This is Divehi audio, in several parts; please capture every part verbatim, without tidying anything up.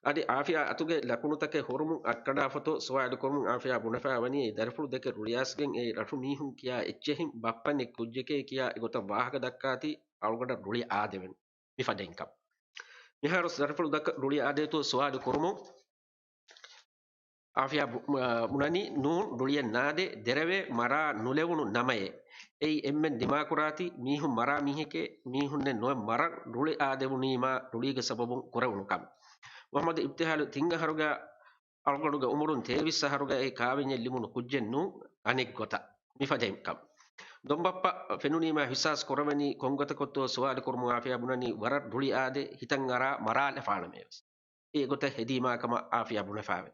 އަދި އާފިޔާ އަތުގެ ލަކުނުތަކެއް ހުރުމުން އައްކަނޑާފަތޯ ސުވާލު ކުރުމުން އާފިޔާ ބުނެފައި ވަނީ އެ ދަރިފުޅު ދެކެ ރުޅިއައިސްގެން އެ ރަށު މީހުން ކިޔާ އެއްޗެހިން ބައްޕަނެއް ކުއްޖެކޭ ކިޔާ އެގޮތަށް ވާހަކަ ދައްކާތީ އަޅުގަނޑަށް ރުޅި އާދެވެން މިފަދައިންކަން. މިހާރު ދަރިފުޅު ދައްކަ ރުޅި އާދޭތޯ ސުވާލު ކުރުމުން އާފިޔާ ބު-، މަ-، ބުނަނީ ނޫން ރުޅިއެއް ނާދޭ ދެރަވޭ މަރާ ނުލެވުނު ނަމައޭ. އެއީ އެންމެން ދިމާކުރާތީ މީހުން މަރާ މީހެކޭ މީހުންނެއް ނުވެ މަރަށް ރުޅި އާދެވުނީމާ ރުޅީގެ ސަބަބުން ކުރެވުނު ކަމެއް. މުޙައްމަދު އިބްތިހާލު ތިން އަހަރުގަ އަޅުގަނޑުގެ އުމުރުން ތޭވީސް އަހަރުގައި ކާވެންޏެއް ލިބުނު ކުއްޖެއް ނޫން އަނެއްގޮތަށް މިފަދައިން ކަމެއް. ދޮންބައްޕަ ފެނުނީމާ އިޙްސާސް ކުރަވަނީ ކޮންގޮތަކަށްތޯ ސުވާލު ކުރުމުން އާފިޔާ ބުނަނީ ވަރަށް ރުޅި އާދޭ ހިތަށް އަރާ މަރާލަފާނަމޭވެސް. އެގޮތަށް ހެދީމާ ކަމަށް އާފިޔާ ބުނެފައެވެ.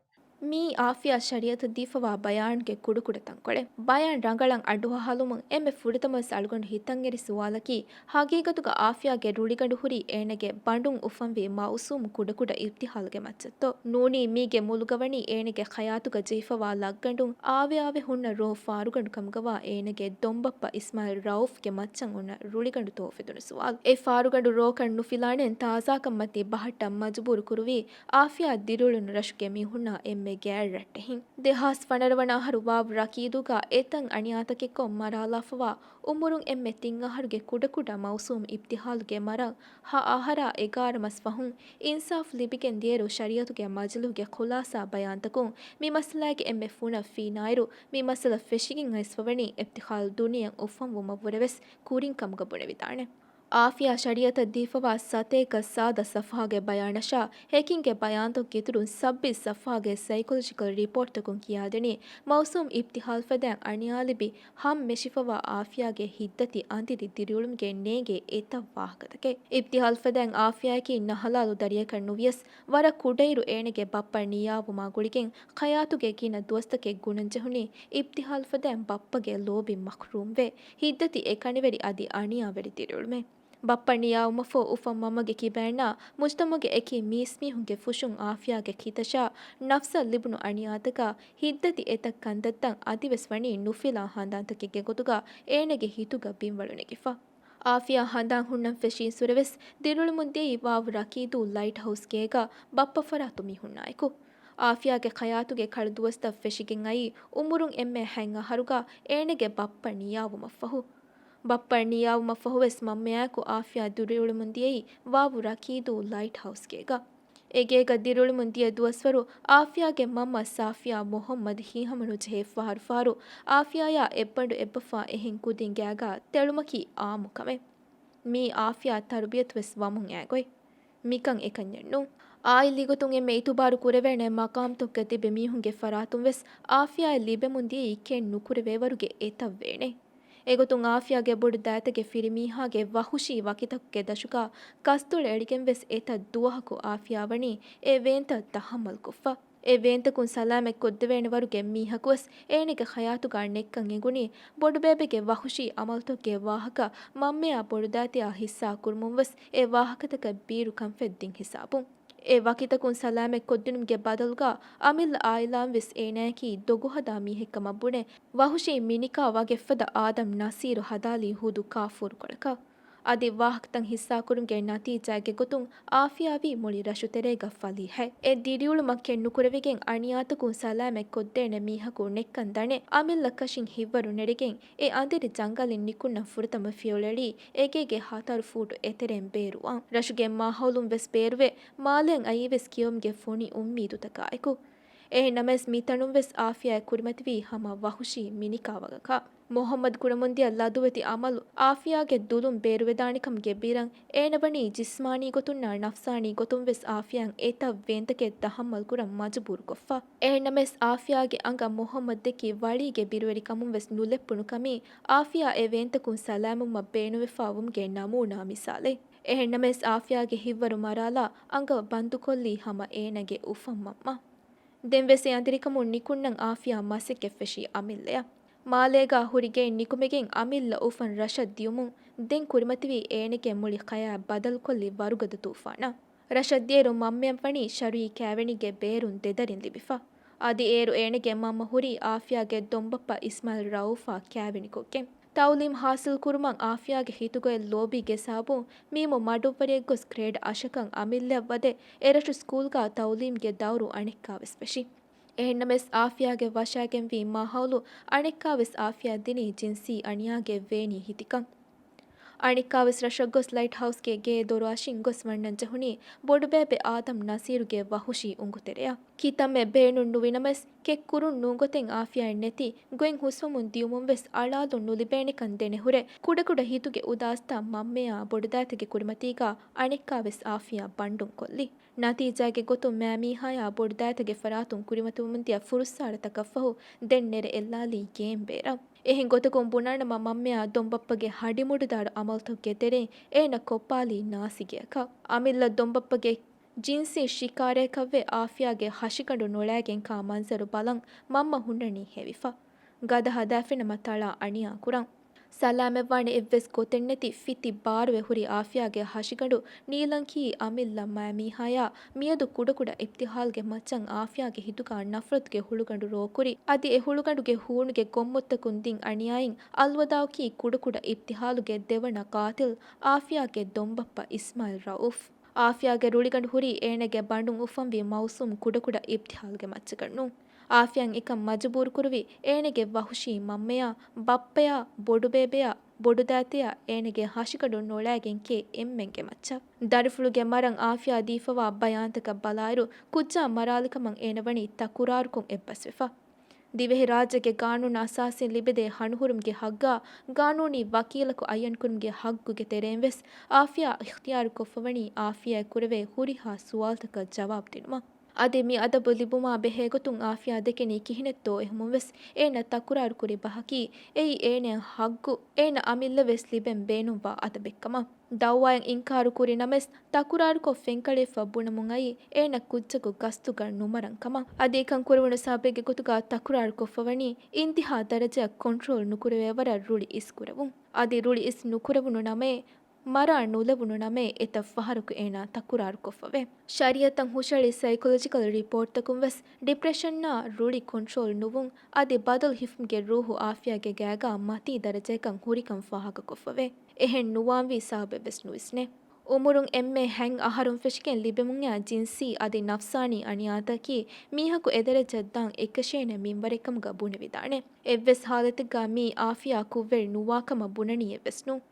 މީ އާފިޔާ ޝަރީއަތަށް ދީފަވާ ބަޔާންގެ ކުޑަކުޑަ ތަންކޮޅެއް. ބަޔާން ރަނގަޅަށް އަޑުއަހާލުމުން އެންމެ ފުރަތަމަވެސް އަޅުގަނޑު ހިތަށްއެރި ސުވާލަކީ، ހަގީގަތުގަ އާފިޔާގެ ރުޅިގަނޑު ހުރީ އޭނަގެ ބަނޑުން އުފަންވި މައުސޫމް ކުޑަކުޑަ އިބްތިހާލުގެ މައްޗަށްތޯ؟ ނޫނީ މީގެ މުލުގަވަނީ އޭނަގެ ޚަޔާތުގަ ޖެހިފަވާ ލައްގަނޑުން އާވެއާވެ ހުންނަ ރޯ ފާރުގަނޑު ކަމުގަވާ އޭނަގެ ދޮންބައްޕަ އިސްމާއިލް ރައޫފްގެ މައްޗަށް އޮންނަ ރުޅިގަނޑުތޯ ފެދުނު ސުވާލު. އެ ފާރުގަނޑު ރޯކަށް ނުފިލާނެން ތާޒާކަށް މަތީ ބަހައްޓަން މަޖުބޫރު ކުރުވީ އާފިޔާ ދިރިއުޅުނު ރަށުގެ މީހުންނާ އެންމެ ގާތް ރައްޓެހިން. ދެހާސް ފަނަރަ ވަނަ އަހަރު ވާވު ރަކީދުގަ އެތައް އަނިޔާތަކެއްކޮށް މަރާލާފަވާ އުމުރުން އެންމެ ތިން އަހަރުގެ ކުޑަކުޑަ މައުސޫމް އިބްތިހާލުގެ މަރަށް ހަ އަހަރާ އެގާރަ މަސް ފަހުން އިންސާފް ލިބިގެން ދިޔައިރު ޝަރީއަތުގެ މަޖިލީހުގެ ޚުލާސާ ބަޔާންތަކުން މި މައްސަލާގެ އެންމެ ފުނަށް ފީނާއިރު، މި މައްސަލަ ފެށިގެން އައިސްފަވަނީ އިބްތިހާލް ދުނިޔެއަށް އުފަންވުމަށްވުރެވެސް ކުރިން ކަމުގަ ބުނެވިދާނެ. އާފިޔާ ޝަރީއަތަށް ދީފަވާ ސަތޭކަ ސާދަ ސަފްހާގެ ބަޔާނަށާ ހެކިންގެ ބަޔާންތައް އިތުރުން ސައްބީސް ސަފްހާގެ ސައިކޮލޮޖިކަލް ރިޕޯޓްތަކުން ކިޔާދެނީ، މައުސޫމް އިބްތިހާލް ފަދައިން އަނިޔާލިބި ހަމަ މެށިފަވާ އާފިޔާގެ ހިތްދަތި އަނދިރި ދިރިއުޅުމުގެ ނޭނގޭ އެތައް ވާހަކަތަކެއް. އިބްތިހާލް ފަދައިން އާފިޔާއަކީ ނަހަލާލު ދަރިއަކަށް ނުވިޔަސް، ވަރަށް ކުޑައިރު އޭނަގެ ބައްޕަ ނިޔާވުމާ ގުޅިގެން ޚަޔާތުގެ ގިނަ ދުވަސްތަކެއް ގުނަންޖެހުނީ އިބްތިހާލް ފަދައިން ބައްޕަގެ ލޯބިން މަޙްރޫމްވެ، ހިތްދަތި އެކަނިވެރި އަދި އަނިޔާވެރި ދިރިއުޅުމެއް. ބައްޕަ ނިޔާވުމަށްފަހު އުފަން މަންމަގެ ކިބައިންނާ މުޖްތަމަޢުގެ އެކި މީސްމީހުންގެ ފުށުން އާފިޔާގެ ހިތަށާ ނަފްސަށް ލިބުނު އަނިޔާތަކާ ހިތްދަތި އެތައް ކަންތައްތައް އަދިވެސް ވަނީ ނުފިލާ ހަނދާންތަކެއްގެ ގޮތުގަ އޭނަގެ ހިތުގަ ބިންވަޅު ނެގިފަ. އާފިޔާ ހަނދާން ހުންނަން ފެށިއިންސުރެވެސް ދިރިއުޅެމުން ދިޔައީ ވާވު ރަކީދޫ ލައިޓް ހައުސް ގޭގަ ބައްޕަ ފަރާތު މީހުންނާއެކު. އާފިޔާގެ ޚަޔާތުގެ ކަޅަ ދުވަސްތައް ފެށިގެން އައީ އުމުރުން އެންމެ ހަތް އަހަރުގަ އޭނަގެ ބައްޕަ ނިޔާވުމަށްފަހު. ބައްޕަ ނިޔާވުމަށްފަހުވެސް މަންމަޔާއެކު އާފިޔާ ދިރިއުޅެމުން ދިޔައީ ވާވު ރަކީދޫ ލައިޓް ހައުސް ގޭގަ. އެ ގޭގަ ދިރިއުޅެމުން ދިޔަ ދުވަސްވަރު އާފިޔާގެ މަންމަ ސާފިޔާ މުޙައްމަދު ހިތްހަމަނުޖެހޭ ފަހަރު ފަހަރު އާފިޔާޔާ އެއްބަނޑު އެއްބަފާ އެހެން ކުދިން ގާގަ ތެޅުމަކީ އާއްމު ކަމެއް. މީ އާފިޔާ ތަރުބިޔަތުވެސް ވަމުން އައި ގޮތް. މިކަން އެކަންޏެއް ނޫން. އާއިލީގޮތުން އެންމެ އިތުބާރު ކުރެވޭނެ މަޤާމްތަކުގަ ތިބި މީހުންގެ ފަރާތުންވެސް އާފިޔާއަށް ލިބެމުން ދިޔައީ ކެތް ނުކުރެވޭވަރުގެ އެތައް ވޭނެ. އެގޮތުން އާފިޔާގެ ބޮޑު ދައިތަގެ ފިރިމީހާގެ ވަޙުޝީ ވަކިތަކުގެ ދަށުގަ ކަސްތޮޅު އެޅިގެންވެސް އެތައް ދުވަހަކު އާފިޔާ ވަނީ އެ ވޭންތައް ތަޙައްމަލް ކޮށްފަ. އެ ވޭންތަކުން ސަލާމަތް ކޮށްދެވޭނެ ވަރުގެ މީހަކުވެސް އޭނަގެ ޙަޔާތުގަ ނެތްކަން އެނގުނީ ބޮޑުބޭބެގެ ވަޙުޝީ ޢަމަލުތަކުގެ ވާހަކަ މަންމަޔާ ބޮޑުދައިތަޔާ ޙިއްޞާ ކުރުމުންވެސް އެ ވާހަކަތަކަށް ބީރު ކަންފަތް ދިން ހިސާބުން. އެ ވަކިތަކުން ސަލާމަތް ކޮށްދިނުމުގެ ބަދަލުގަ އަމިއްލަ އާއިލާއިންވެސް އޭނާއަކީ ދޮގުހަދާ މީހެއްކަމަށް ބުނެ، ވަޙުޝީ މިނިކާ ވަގެއްފަދަ އާދަމް ނަޞީރު ހަދާލީ ހުދު ކާފޫރުކޮޅަކަށް. އަދި ވާހަކަތައް ހިއްސާކުރުމުގެ ނަތީޖާގެ ގޮތުން އާފިޔާވީ މުޅި ރަށުތެރޭގަ ފަލީހައެއް. އެ ދިރިއުޅުމަށް ކެތް ނުކުރެވިގެން އަނިޔާތަކުން ސަލާމަތް ކޮށްދޭނެ މީހަކު ނެތްކަން ދަނެ، އަމިއްލަ ކަށިން ހިތްވަރު ނެރެގެން އެ އަނދިރި ޖަންގަލިން ނިކުންނަން ފުރަތަމަ ފިޔަވަޅު އެޅީ އެގޭގެ ހަތަރު ފޫޓު އެތެރެއިން ބޭރުވާން. ރަށުގެ މާހައުލުން ވެސް ބޭރުވެ، މާލެއަށް އައީވެސް ކިޔަވުމުގެ ފޮނި އުއްމީދުތަކާއެކު. އެހެންނަމަވެސް މިތަނުން ވެސް އާފިޔާއަށް ކުރިމަތިވީ ހަމަ ވަޙުޝީ މިނިކާ ވަގަކަށް. މުޙައްމަދު ކުރަމުންދިޔަ ލަދުވެތި އަމަލު އާފިޔާގެ ދުލުން ބޭރުވެދާނެކަމުގެ ބިރަށް އޭނަ ވަނީ ޖިސްމާނީ ގޮތުންނާ ނަފްސާނީ ގޮތުން ވެސް އާފިޔާއަށް އެތައް ވޭންތަކެއް ތަޙައްމަލް ކުރަން މަޖުބޫރުކޮށްފަ. އެހެންނަމަވެސް އާފިޔާގެ އަނގަ މުޙައްމަދު ދެއްކި ވަޅީގެ ބިރުވެރިކަމުން ވެސް ނުލެއްޕުނު ކަމީ އާފިޔާ އެ ވޭންތަކުން ސަލާމަތްވުމަށް ބޭނުންވެފަ ވުމުގެ ނަމޫނާ މިސާލެއް. އެހެންނަމަވެސް އާފިޔާގެ ހިތްވަރު މަރާލާ އަނގަ ބަންދުކޮށްލީ ހަމަ އޭނަގެ އުފަންމަންމަ. ދެންވެސް އެ އަނދިރިކަމުން ނިކުންނަން އާފިޔާ މަސައްކަތް ފެށީ އަމިއްލަޔަށް. މާލޭގަ ހުރި ގެއިން ނިކުމެގެން އަމިއްލަ އުފަން ރަށަށް ދިޔުމުން ދެން ކުރިމަތިވީ އޭނަގެ މުޅި ޚަޔާތް ބަދަލުކޮށްލި ވަރުގަދަ ތޫފާނަށް. ރަށަށް ދިޔައިރު މަންމަޔަށް ވަނީ ޝަރުއީ ކާވެނީގެ ބޭރުން ދެދަރިން ލިބިފަ. އަދި އޭރު އޭނަގެ މަންމަ ހުރީ އާފިޔާގެ ދޮންބައްޕަ އިސްމާއިލް ރައޫފާ ކާވެނިކޮށްގެން. ތައުލީމް ހާސިލް ކުރުމަށް އާފިޔާގެ ހިތުގައި ލޯބި ގެ ސަބަބުން މީމު މަޑުއްވަރިއެއްގޮސް ގްރޭޑް އަށަކަށް އަމިއްލައަށް ވަދެ އެރަށު ސްކޫލްގަ ތައުލީމްގެ ދައުރު އަނެއްކާވެސް ފެށި. އެހެންނަމަވެސް އާފިޔާގެ ވަށާގެންވީ މާހައުލު އަނެއްކާވެސް އާފިޔާ ދިނީ ޖިންސީ އަނިޔާގެ ވޭނީ ހިތިކަން. އަނެއްކާވެސް ރަށަށްގޮސް ލައިޓް ހައުސްގެ ގޭ ދޮރު އަށިން ގޮސް ވަންނަން ޖެހުނީ ބޮޑުބޭބެ އާދަމް ނަސީރުގެ ވަހުޝީ އުނގުތެރެއަށް. ކިތަންމެ ބޭނުން ނުވިނަމަވެސް، ކެއްކުރުން ނޫންގޮތެއް އާފިޔާއަށް ނެތި ގޮތް ހުސްވަމުން ދިޔުމުން ވެސް އަޅާލުން ނުލިބޭނެކަން ދެނެހުރެ، ކުޑަކުޑަ ހިތުގެ އުދާސްތައް މަންމަޔާ ބޮޑުދައިތަގެ ކުރިމަތީގަ އަނެއްކާވެސް އާފިޔާ ބަންޑުން ކޮށްލި. ނަތީޖާގެ ގޮތުން މައިމީހާޔާ ބޮޑުދައިތަގެ ފަރާތުން ކުރިމަތިވަމުންދިޔަ ފުރުއްސާރަތަކަށްފަހު ދެން ނެރެ އެއްލާލީ ގޭން ބޭރަށް. އެހެން ގޮތަކުން ބުނާނަމަ މަންމަޔާ ދޮންބައްޕަގެ ހަޑިމުޑުދާރު އަމަލުތަކުގެ ތެރެއިން އޭނަ ކޮށްޕާލީ ނާސިގެއަކަށް. އަމިއްލަ ދޮންބައްޕަގެ ޖިންސީ ޝިކާރަޔަކަށްވެ އާފިޔާގެ ހަށިގަނޑު ނޮޅައިގެން ކާ މަންޒަރު ބަލަން މަންމަ ހުންނަނީ ހެވިފަ. ގަދަ ހަދާފިނަމަ ތަޅާ އަނިޔާ ކުރަން. ސަލާމަތްވާނެ އެއްވެސް ގޮތެއްނެތި ފިތި ބާރުވެ ހުރި އާފިޔާގެ ހަށިގަނޑު ނީލަންކީ އަމިއްލަ މައިމީހާޔާ މިއަދު ކުޑަކުޑަ އިބްތިހާލްގެ މައްޗަށް އާފިޔާގެ ހިތުގަ ނަފްރަތުގެ ހުޅުގަނޑު ރޯކުރި. އަދި އެ ހުޅުގަނޑުގެ ހޫނުގެ ގޮށްމުއްތަކުން ދިން އަނިޔާއިން އަލްވަދާއުކީ ކުޑަކުޑަ އިބްތިހާލުގެ ދެވަނަ ޤާތިލް އާފިޔާގެ ދޮންބައްޕަ އިސްމާއިލް ރައޫފް. އާފިޔާގެ ރުޅިގަނޑު ހުރީ އޭނަގެ ބަނޑުން އުފަންވި މައުސޫމް ކުޑަކުޑަ އިބްތިހާލްގެ މައްޗަކަށް ނޫން. އާފިޔާއަށް އެކަން މަޖުބޫރުކުރުވީ އޭނަގެ ވަހުޝީ މަންމަޔާ، ބައްޕަޔާ، ބޮޑުބޭބެޔާ، ބޮޑުދައިތަޔާ އޭނަގެ ހަށިގަނޑު ނޮޅައިގެން ކޭ އެންމެންގެ މައްޗަށް. ދަރިފުޅުގެ މަރަށް އާފިޔާ ދީފަވާ ބަޔާންތަކަށް ބަލާއިރު، ކުއްޖާ މަރާލިކަމަށް އޭނަ ވަނީ ތަކުރާރުކޮށް އެއްބަސްވެފަ. ދިވެހިރާއްޖޭގެ ގާނޫނު އަސާސީން ލިބިދޭ ހަނުހުރުމުގެ ހައްގާ، ގާނޫނީ ވަކީލަކު އައްޔަންކުރުމުގެ ހައްގުގެ ތެރެއިން ވެސް އާފިޔާ އިޚްތިޔާރުކޮށްފަވަނީ އާފިޔާއަށް ކުރެވޭ ހުރިހާ ސުވާލުތަކަށް ޖަވާބު ދިނުމަށް. އަދި މި އަދަބު ލިބުމާ ބެހޭގޮތުން އާފިޔާ ދެކެނީ ކިހިނެއްތޯ އެހުމުން ވެސް އޭނަ ތަކުރާރުކުރި ބަހަކީ އެއީ އޭނައަށް ހައްގު، އޭނަ އަމިއްލަވެސް ލިބެން ބޭނުންވާ އަދަބެއްކަމަށް. ދައުވާއަށް އިންކާރު ކުރި ނަމަވެސް، ތަކުރާރުކޮށް ފެންކަޅިވެފަ ބުނަމުން އައީ އޭނަ ކުއްޖަކު ގަސްތުގަ ނުމަރަން ކަމަށް. އަދި އެކަން ކުރެވުނު ސަބަބެއްގެ ގޮތުގަ ތަކުރާރުކޮށްފަވަނީ އިންތިހާ ދަރަޖައަށް ކޮންޓްރޯލް ނުކުރެވޭ ވަރަށް ރުޅި އިސްކުރެވުން. އަދި ރުޅި އިސް ނުކުރެވުނު ނަމައޭ، މަރާ ނުލެވުނު ނަމައޭ އެތައް ފަހަރަކު އޭނާ ތަކުރާރުކޮށްފަވޭ. ޝަރީއަތަށް ހުށަހެޅި ސައިކޮލޮޖިކަލް ރިޕޯޓްތަކުން ވެސް ޑިޕްރެޝަންއާ ރުޅި ކޮންޓްރޯލް ނުވުން، އަދި ބަދަލު ހިފުމުގެ ރޫހު އާފިޔާގެ ގައިގާ މަތީ ދަރަޖައަކަށް ހުރިކަން ފާހަގަކޮށްފަވޭ. އެހެން ނުވާންވީ ސަބަބެއްވެސް ނުވިސްނޭ. އުމުރުން އެންމެ ހަތް އަހަރުން ފެށިގެން ލިބެމުންއައި ޖިންސީ އަދި ނަފްސާނީ އަނިޔާތަކީ މީހަކު އެދަރަޖައަށް ދާން އެއްކަށޭނެ މިންވަރެއްކަމުގަ ބުނެވިދާނެ. އެއްވެސް ހާލަތެއްގަ މީ އާފިޔާ ކުށްވެރި ނުވާކަމަށް ބުނަނީއެއްވެސް ނޫން.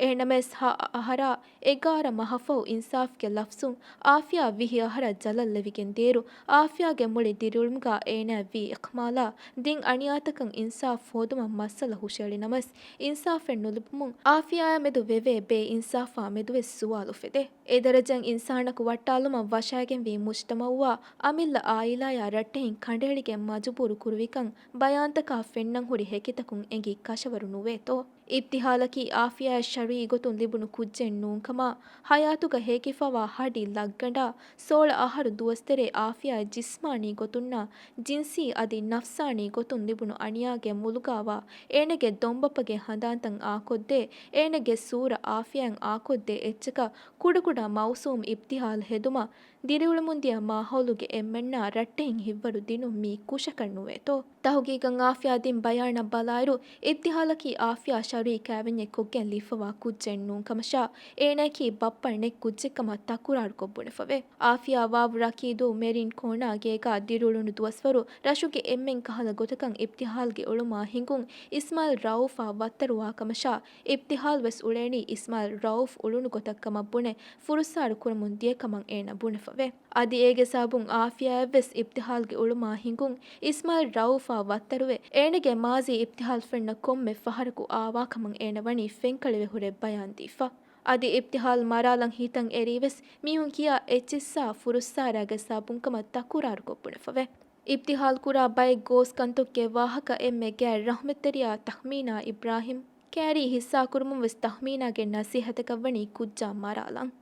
އެހެންނަމަވެސް، ހަ އަހަރާ އެގާރަ މަހަށްފަހު އިންސާފްގެ ލަފްޒުން އާފިޔާ ވިހި އަހަރަށް ޖަލަށްލެވިގެން ދިޔައިރު، އާފިޔާގެ މުޅި ދިރިއުޅުމުގަ އޭނާއަށްވީ އިޚްމާލާ ދިން އަނިޔާތަކަށް އިންސާފް ހޯދުމަށް މައްސަލަ ހުށައެޅިނަމަވެސް، އިންސާފެއް ނުލިބުމުން އާފިޔާއާ މެދު ވެވޭ ބޭއިންސާފާ މެދުވެސް ސުވާލު އުފެދޭ. އެދަރަޖައިން އިންސާނަކު ވައްޓާލުމަށް ވަށައިގެންވީ މުޖްތަމައުއާ އަމިއްލަ އާއިލާޔާ ރައްޓެހިން ކަނޑައެޅިގެން މަޖުބޫރު ކުރުވިކަން ބަޔާންތަކާ ފެންނަން ހުރި ހެކިތަކުން އެނގި ކަށަވަރު ނުވޭތޯ؟ އިބްތިހާލަކީ އާފިޔާއަށް ޝަރުއީ ގޮތުން ލިބުނު ކުއްޖެއް ނޫންކަމާ، ހަޔާތުގަ ހޭކިފަވާ ހަޑި ލައްގަނޑާ، ސޯޅަ އަހަރު ދުވަސްތެރޭ އާފިޔާއަށް ޖިސްމާނީ ގޮތުންނާ، ޖިންސީ އަދި ނަފްސާނީ ގޮތުން ލިބުނު އަނިޔާގެ މުލުގާވާ، އޭނަގެ ދޮންބައްޕަގެ ހަނދާންތައް އާކޮށްދޭ، އޭނަގެ ސޫރަ އާފިޔާއަށް އާކޮށްދޭ އެއްޗަކަށް ކުޑަކުޑަ މައުސޫމް އިބްތިހާލް ހެދުމަށް، ދިރިއުޅެމުންދިޔަ މާހައުލުގެ އެންމެންނާ ރައްޓެހިން ހިތްވަރު ދިނުން މީ ކުށަކަށް ނުވޭތޯ؟ ތަހުގީގަށް އާފިޔާ ދިން ބަޔާނަށް ބަލާއިރު، އިބްތިހާލަކީ އާފިޔާ ޝަރުއީ ކައިވެންޏެއް ކޮށްގެން ލިއްފަވާ ކުއްޖެއް ނޫން ކަމަށާ، އޭނައަކީ ބައްޕަ ނެތް ކުއްޖެއްކަމަށް ތަކުރާރުކޮށް ބުނެފަވޭ. އާފިޔާ ވާވު ރަކީދޫ މެރިން ކޯނާ ގޭގާ ދިރިއުޅުނު ދުވަސްވަރު، ރަށުގެ އެންމެން ކަހަލަ ގޮތަކަށް އިބްތިހާލްގެ އުޅުމާ ހިނގުން، އިސްމާއިލް ރައޫފާ ވައްތަރުވާ ކަމަށާ، އިބްތިހާލް ވެސް އުޅޭނީ އިސްމާއިލް ރައޫފް އުޅުނު ގޮތަށް ކަމަށް ބުނެ، ފުރުއްސާރު ކުރަމުން ދިޔަ ކަމަށް އޭނަ ބުނެފަވޭ. އަދި އޭގެ ސަބަބުން އާފިޔާއަށްވެސް އިބްތިހާލްގެ އުޅުމާ ހިނގުން، އިސްމާއިލް ރައޫފާ ވައްތަރުވެ، އޭނަގެ މާޒީ އިބްތިހާލް ފެންނަ ކޮންމެ ފަހަރަކު އާވާކަމަށް އޭނަ ވަނީ ފެންކަޅިވެ ހުރެ ބަޔާން ދީފަ. އަދި އިބްތިހާލް މަރާލަން ހިތަށް އެރީވެސް، މީހުން ކިޔާ އެއްޗިއްސާ ފުރުއްސާރާގެ ސަބަބުން ކަމަށް ތަކުރާރުކޮށް ބުނެފަވޭ. އިބްތިހާލް ކުރާ ބައެއް ގޯސް ކަންތަކުގެ ވާހަކަ އެންމެ ގާތް ރަހްމަތްތެރިޔާ ތަހްމީނާ އިބްރާހިމް ކާރީ ހިއްސާކުރުމުން ވެސް ތަހްމީނާގެ ނަސީހަތަކަށް ވަނީ ކުއްޖާ މަރާލަން.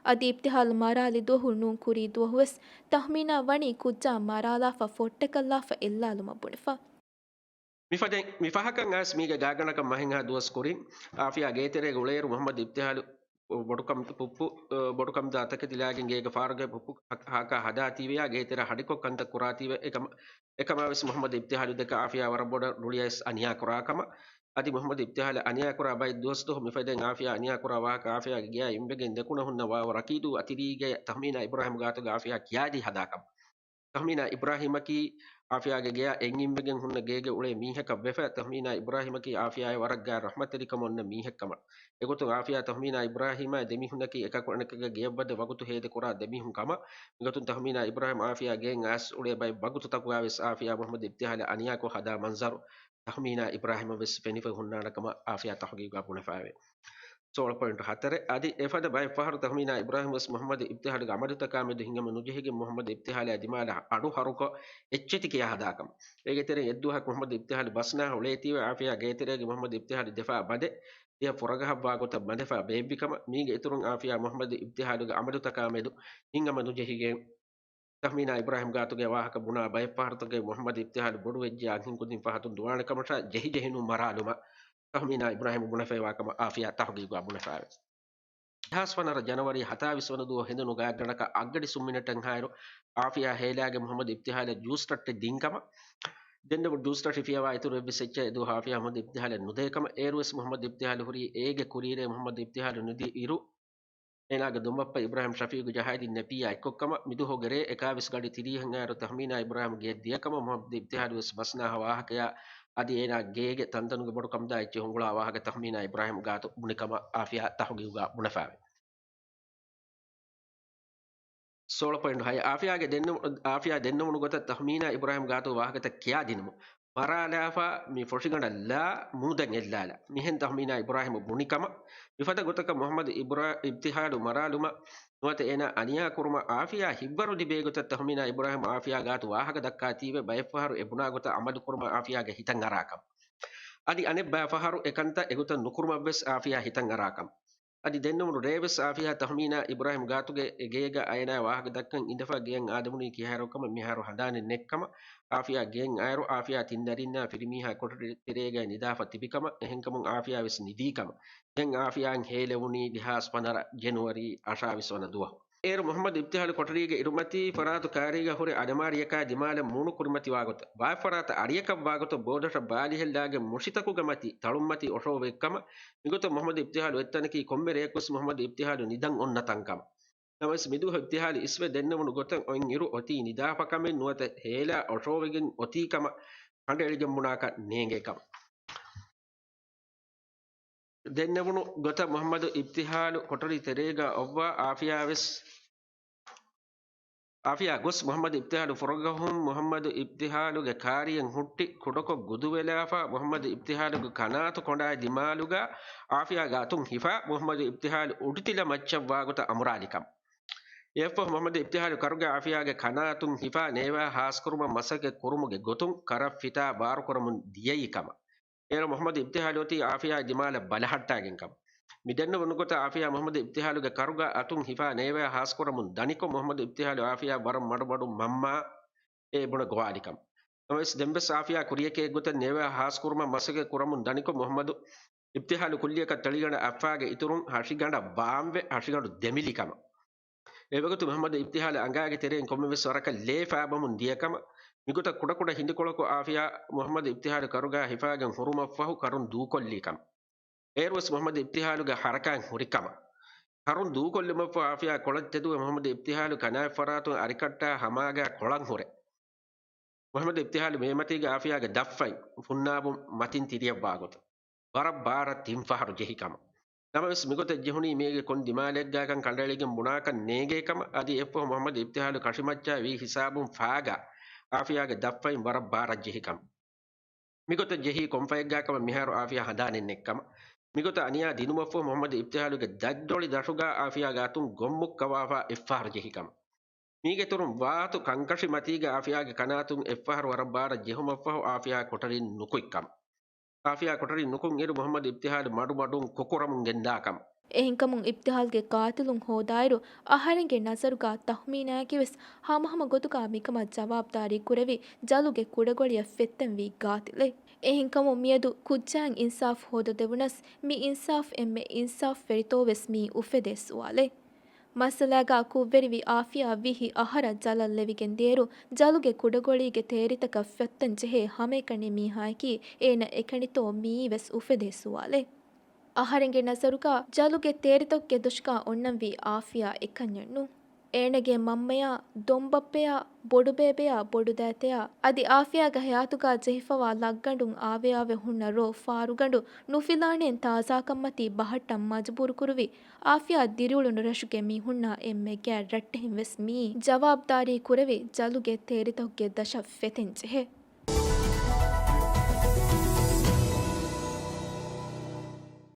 އަދި އިބްތިހާލް މަރާލި ދުވަހު ނޫން ކުރީ ދުވަހު ވެސް ތަހްމީނާ ވަނީ ކުއްޖާ މަރާލާފަ ފޮއްޓަކަށްލާފަ އެއްލާލުމަށް ބުނެފަ. މިފަދައިން، މިފަހަކަށް އައިސް މީގެ ގާތްގަނޑަކަށް މަހެއްހާ ދުވަސް ކުރިން، އާފިޔާ ގޭތެރޭގަ އުޅޭއިރު މުހައްމަދު އިބްތިހާލު ބޮޑުކަން ޕުއްޕު، އަ، ބޮޑުކަންދާ ތަކެތި ލާގެން ގޭގެ ފާރުގައި ޕުއްޕު ހަ-، ހާކާ ހަދާތީވެޔާ ގޭތެރެ ހަޑިކޮށް ކަންތައް ކުރާތީވެ، އެކަމަ-، އެކަމާވެސް މުހައްމަދު އިބްތިހާލު ދެކެ އާފިޔާ ވަރަށް ބޮޑަށް ރުޅިއައިސް އަނިޔާ ކުރާ ކަމަށް. އަދި މުޙައްމަދު އިބްތިހާލަށް އަނިޔާކުރާ ބައެއް ދުވަސްދުވަހު މިފަދައިން އާފިޔާ އަނިޔާކުރާ ވާހަކަ އާފިޔާގެ ގެޔާ އިންވެގެން ދެކުނަ ހުންނަ ވާވަ ރަކީދޫ އަތިރީގެ ތަހުމީނާ އިބްރާހިމް ގާތުގަ އާފިޔާ ކިޔާދީ ހަދާކަމަށް. ތަހުމީނާ އިބްރާހިމަކީ އާފިޔާގެ ގެޔާ އެއް އިންވެގެން ހުންނަ ގޭގެ އުޅޭ މީހަކަށް ވެފަ، ތަހުމީނާ އިބްރާހިމަކީ އާފިޔާއަށް ވަރަށް ގާތް ރަޙްމަތްތެރިކަމަށް އޮންނަ މީހެއްކަމަށް. އެގޮތުން އާފިޔާ ތަހުމީނާ އިބްރާހިމާ ދެމީހުންނަކީ އެކަކު އަނެކަކަށް ގެޔަށްވަދެ ވަގުތު ހޭދަކުރާ ދެމީހުން ކަމަށް. މިގޮތުން ތަހުމީނާ އިބްރާހިމް އާފިޔާ ގެއިން އައިސް އުޅޭ ބައެއް ވަގުތުތަކުގަ ވެސް އާފިޔާ މުޙައްމަދު އިބްތިހާލަށް އަނިޔާކޮށް ހަދާ މަންޒަރު ތަހުމީނާ އިބްރާހިމަށް ވެސް ފެނިފައި ހުންނާނެ ކަމަށް އާފިޔާ ތަހުގީގުގަ ބުނެފައެވެ. ސޯޅަ ޕޮއިންޓު ހަތަރެއް. އަދި އެފަދަ ބައެއް ފަހަރު ތަހުމީނާ އިބްރާހިމް ވެސް މުޙައްމަދު އިބްތިހާލުގެ އަމަލުތަކާމެދު ހިނގަމު ނުޖެހިގެން މުޙައްމަދު އިބްތިހާލާ ދިމާލަށް އަޑު ހަރުކޮށް އެއްޗެތި ކިޔާ ހަދާކަމަށް. އޭގެ ތެރެއިން އެއްދުވަހަކު މުޙައްމަދު އިބްތިހާލު ބަސްނާހަށް އުޅޭތީވެ އާފިޔާ ގޭތެރޭގަ މުޙައްމަދު އިބްތިހާލު ދެފާ ބަދެއް ދިޔަ ފުރަގަހަށްވާ ގޮތަށް ބަނދެފާ ބޭއްވިކަމަށް. މީގެ އިތުރުން އާފިޔާ މުޙައްމަދު އިބްތިހާލުގެ އަމަލުތަކާމެދު ހިނގަމަ ނުޖެހިގެން ތަހުމީނާ އިބްރާހިމް ގާތުގެ ވާހަކަ ބުނާ ބައެއް ފަހަރުތަކުގައި މުޙައްމަދު އިބްތިހާލު ބޮޑުވެއްޖެޔާ އަންހެންކުދިން ފަހަތުން ދުވާނެ ކަމަށާ ޖެހިޖެހި ނޫން މަރާލުމަށް ތަހުމީނާ އިބްރާހިމް ބުނެފައިވާ ކަމަށް އާފިޔާ ތަހުގީގުގަ ބުނެފައެވެ. ދެހާސް ވަނަ ވަރަށް ޖަނަވަރީ ހަތާވީސް ވަނަ ދުވަހު ހެނދުނު ގާތްގަނޑަކަށް އަށްގަޑި ސުންމިނެޓަށްހާއިރު، އާފިޔާ ހޭލާގެ މުޙައްމަދު އިބްތިހާލަށް ޖޫސް ތައްޓެއް ދިން ކަމަށް. ދެންނެވުނު ޖޫސް ތައްޓެއް ފިޔަވާ އިތުރު އެއްވެސް އެއްޗެއް އެދުވަހު އާފިޔާ މުޙައްމަދު އިބްތިހާލަށް ނުދޭ ކަމަށް. އޭރުވެސް މުޙައްމަދު އިބްތިހާލު ހުރީ އޭގެ ކުރީރޭ މުޙައްމަދު އިބްތިހާލު ނުދި އިރު، އޭނާގެ ދޮންބައްޕަ އިބްރާހިމް ޝަފީގު ޖަހައިދިން ނެޕީއާ އެއްކޮށްކަމަށް. މިދުވަހުގެ ރޭ އެކާވީސް ގަޑި ތިރީހަށް އައިރު ތަހުމީނާ އިބްރާހިމް ގެޔަށް ދިޔަކަމަށް މުޙައްމަދު އިބްތިހާލު ވެސް ބަސްނާހަށް ވާހަކަޔާ އަދި އޭނާ ގޭގެ ތަންތަނުގެ ބޮޑު ކަމުދާ އެއްޗެއް ހުނގުޅާ ވާހަކަ ތަހުމީނާ އިބްރާހިމް ގާތު ބުނި ކަމަށް އާފިޔާ ތަހުގީގުގަ ބުނެފައެވެ. ސޯޅަ ޕޮއިންޓު ހައެއް. އާފިޔާގެ ދެންނެވު-، އާފިޔާ ދެންނެވުނު ގޮތަށް ތަހުމީނާ އިބްރާހިމް ގާތު ވާހަކަތައް ކިޔާދިނުމުން މަރާލާފަ މި ފޮށިގަނޑަށް ލާ މޫދަށް އެއްލާލަ. މިހެން ތަހުމީނާ އިބްރާހިމް ބުނި ކަމަށް. މިފަދަ ގޮތަކަށް މުޙައްމަދު އިބްރާ-، އިބްތިހާލު މަރާލުމަށް ނުވަތަ އޭނާ އަނިޔާ ކުރުމަށް އާފިޔާ ހިތްވަރު ލިބޭ ގޮތަށް ތަހުމީނާ އިބްރާހިމް އާފިޔާ ގާތު ވާހަކަ ދައްކާތީވެ ބައެއްފަހަރު އެ ބުނާ ގޮތަށް އަމަލު ކުރުމަށް އާފިޔާގެ ހިތަށް އަރާކަމަށް. އަދި އަނެއް ބައި ފަހަރު އެކަންތައް އެގޮތަށް ނުކުރުމަށްވެސް އާފިޔާ ހިތަށް އަރާކަމަށް. އަދި ދެންނެވުނު ރޭވެސް އާފިޔާ ތަހުމީނާ އިބްރާހިމް ގާތުގެ އެ ގޭގަ އޭނާ ވާހަކަ ދައްކަން އިނދެފަ ގެޔަށް އާދެވުނީ ކިހާއިރު ކަމަށް މިހާރު ހަނދާނެއް ނެތްކަމަށް. އާފިޔާ ގެއިން އައިރު އާފިޔާ ތިން ދަރިންނާ ފިރިމީހާ ކޮޓަރި ތެރޭގައި ނިދާފަ ތިބިކަމަށް. އެހެންކަމުން އާފިޔާ ވެސް ނިދީ ކަމަށް. ދެން އާފިޔާއަށް ހޭލެވުނީ ދެހާސް ފަނަރަ ޖެނުއަރީ އަށާވީސް ވަނަ ދުވަހު. އޭރު މުޙައްމަދު އިބްތިހާލު ކޮޓަރީގެ އިރުމަތީ ފަރާތު ކާރީގަ ހުރި އަލަމާރިޔަކާ ދިމާލަށް މޫނު ކުރިމަތިވާ ގޮތަށް، ބައެއް ފަރާތަށް އަރިޔަކަށް ވާގޮތަށް ބޯދަށަށް ބާލިހެއްލާގެން މުށިތަކުގަ މަތި ތަޅުންމަތި އޮށޯވެއްކަމަށް. މިގޮތަށް މުޙައްމަދު އިބްތިހާލު އޮތްތަނަކީ ކޮންމެ ރެޔަކުވެސް މުޙައްމަދު އިބްތިހާލު ނިދަން އޮންނަ ތަންކަމަށް. ނަމަވެސް މިދުވަހު އިބްތިހާލު އިސްވެ ދެންނެވުނު ގޮތަށް އޮތް އިރު އޮތީ ނިދާފަ ކަމެއް ނުވަތަ ހޭލާ އޮށޯވެގެން އޮތީ ކަމަށް ކަނޑައެޅިގެން ބުނާކަށް ނޭނގޭ ކަމަށް. ދެންނެވުނު ގޮތަށް މުޙައްމަދު އިބްތިހާލު ކޮޓަރި ތެރޭގަ އޮއްވާ އާފިޔާ ވެސް، އާފިޔާ ގޮސް މުޙައްމަދު އިބްތިހާލު ފުރަގަހުން މުޙައްމަދު އިބްތިހާލުގެ ކާރިއެއް ހުއްޓި ކުޑަކޮށް ގުދުވެލާފަ، މުޙައްމަދު އިބްތިހާލުގެ ކަނާތު ކޮނޑާއި ދިމާލުގަ އާފިޔާ ގާތުން ހިފާ، މުޙައްމަދު އިބްތިހާލު އުޑިތިލަ މައްޗަށްވާގޮތަށް އަމުރާލިކަމަށް. އެއަށްފަހު މުޙައްމަދު އިބްތިހާލު ކަރުގަ އާފިޔާގެ ކަނާތުން ހިފާ ނޭވާ ހާސްކުރުމަށް މަސައްކަތް ކުރުމުގެ ގޮތުން ކަރަށް ފިތާ ބާރުކުރަމުން ދިޔައީ ކަމަށް. އޭރު މުޙައްމަދު އިބްތިހާލު އޮތީ އާފިޔާ ދިމާލަށް ބަލަހައްޓާގެން ކަމަށް. މި ދެންނެވުނު ގޮތަށް އާފިޔާ މުޙައްމަދު އިބްތިހާލުގެ ކަރުގަ އަތުން ހިފާ ނޭވާ ހާސްކުރަމުން ދަނިކޮށް، މުޙައްމަދު އިބްތިހާލު އާފިޔާ ވަރަށް މަޑުމަޑުން މަންމާ އެ ބުނެ ގޮވާލިކަމަށް. ނަމަވެސް ދެންވެސް އާފިޔާ ކުރިޔަކޭ ގޮތަށް ނޭވާ ހާސްކުރުމަށް މަސައްކަތް ކުރަމުން ދަނިކޮށް، މުޙައްމަދު އިބްތިހާލު ކުއްލިއަކަށް ތަޅިގަނޑަށް އައްފާގެ އިތުރުން ހަށިގަނޑަށް ބާންވެ ހަށިގަނޑު ދެމިލި ކަމަށް. އެވަގުތު މުޙައްމަދު އިބްތިހާލު އަނގާގެ ތެރެއިން ކޮންމެވެސް ވަރަކަށް ލޭ ފާބަމުން ދިޔަ ކަމަށް. މިގޮތަށް ކުޑަކުޑަ ހިނދިކޮޅަކު އާފިޔާ މުޙައްމަދު އިބްތިހާލު ކަރުގަ ހިފާގެން ހުރުމަށްފަހު ކަރުން ދޫކޮށްލި ކަމަށް. އޭރުވެސް މުޙައްމަދު އިބްތިހާލުގެ ހަރަކާތް ހުރި ކަމަށް. ކަރުން ދޫކޮށްލުމަށްފަހު އާފިޔާ ކޮޅަށް ތެދުވެ މުޙައްމަދު އިބްތިހާލު ކަނާތް ފަރާތުން އަރިކައްޓާ ހަމާގާ ކޮޅަށް ހުރެ. މުޙައްމަދު އިބްތިހާލު މޭމަތީގެ އާފިޔާގެ ދަށްފަތް ފުންނާބުން މަތިން ތިރިއަށްވާ ގޮތަށް ވަރަށް ބާރަށް ތިން ފަހަރު ޖެހި ކަމަށް. ނަމަވެސް މިގޮތަށް ޖެހުނީ މީގެ ކޮން ދިމާލެއްގާކަން ކަނޑައެޅިގެން ބުނާކަށް ނޭނގޭ ކަމަށް. އަދި އެއަށްފަހު މުޙައްމަދު އިބްތިހާލު ކަށިމައްޗާ ވީ ހިސާބުން ފާގާ އާފިޔާގެ ދަށްފަތް ވަރަށް ބާރަށް ޖެހި ކަމަށް. މިގޮތަށް ޖެހީ ކޮން ފަތެއްގާކަމަށް މިހާރު އާފިޔާ ހަނދާނެއް ނެތްކަމަށް. މިގޮތަށް އަނިޔާ ދިނުމަށްފަހު މުޙައްމަދު އިބްތިހާލުގެ ދަތްދޮޅި ދަށުގާ އާފިޔާ ގާތުން ގޮންމުއް ކަވާފަ އެއްފަހަރު ޖެހި ކަމަށް. މީގެއިތުރުން ވާތު ކަންކަށި މަތީގަ އާފިޔާގެ ކަނާތުން އެއްފަހަރު ވަރަށް ބާރަށް ޖެހުމަށްފަހު އާފިޔާ ކޮޓަރިން ނުކުތް ކަމަށް. އާފިޔާ ކޮޓަރިން ނުކުތް އިރު މުޙައްމަދު އިބްތިހާލު މަޑުމަޑުން ކުކުރަމުން ގެންދާ ކަމަށް. އެހެންކަމުން އިބްތިހާލްގެ ގާތިލުން ހޯދާއިރު، އަހަރެންގެ ނަޒަރުގަ ތަހުމީނާއަކީވެސް ހަމަހަމަ ގޮތުގަ މިކަމަށް ޖަވާބުދާރީ ކުރެވި ޖަލުގެ ކުޑަގޮޅިއަށް ފެއްތަންވީ ގާތިލެއް. އެހެންކަމުން މިއަދު ކުއްޖާއަށް އިންސާފު ހޯދަދެވުނަސް، މި އިންސާފު އެންމެ އިންސާފުވެރިތޯވެސް މީ އުފެދޭ ސުވާލެއް. މައްސަލާގާ ކުށްވެރިވި އާފިޔާ ވިހި އަހަރަށް ޖަލަށް ލެވިގެން ދިޔައިރު، ޖަލުގެ ކުޑަގޮޅީގެ ތޭރިތަކަށް ފޮތްތަން ޖެހޭ ހަމައެކަނި މީހާއަކީ އޭނަ އެކަނިތޯ މިއީ ވެސް އުފެދޭ ސުވާލެއް. އަހަރެންގެ ނަޒަރުގާ ޖަލުގެ ތޭރިތަކުގެ ދޮށުގާ އޮންނަންވީ އާފިޔާ އެކަންޏެއް ނޫން. އޭނަގެ މަންމަޔާ، ދޮންބައްޕަޔާ، ބޮޑުބޭބެޔާ، ބޮޑުދައިތަޔާ، އަދި އާފިޔާގެ ހަޔާތުގާ ޖެހިފަވާ ލައްގަނޑުން އާވެއާވެ ހުންނަ ރޯ ފާރުގަނޑު ނުފިލާނެން ތާޒާކަންމަތީ ބަހައްޓަން މަޖުބޫރުކުރުވި އާފިޔާ ދިރިއުޅުނު ރަށުގެ މީހުންނާ އެންމެ ގާތް ރައްޓެހިން ވެސް މިއީ ޖަވާބުދާރީ ކުރެވި ޖަލުގެ ތޭރިތަކުގެ ދަށަށް ފެތެން ޖެހޭ.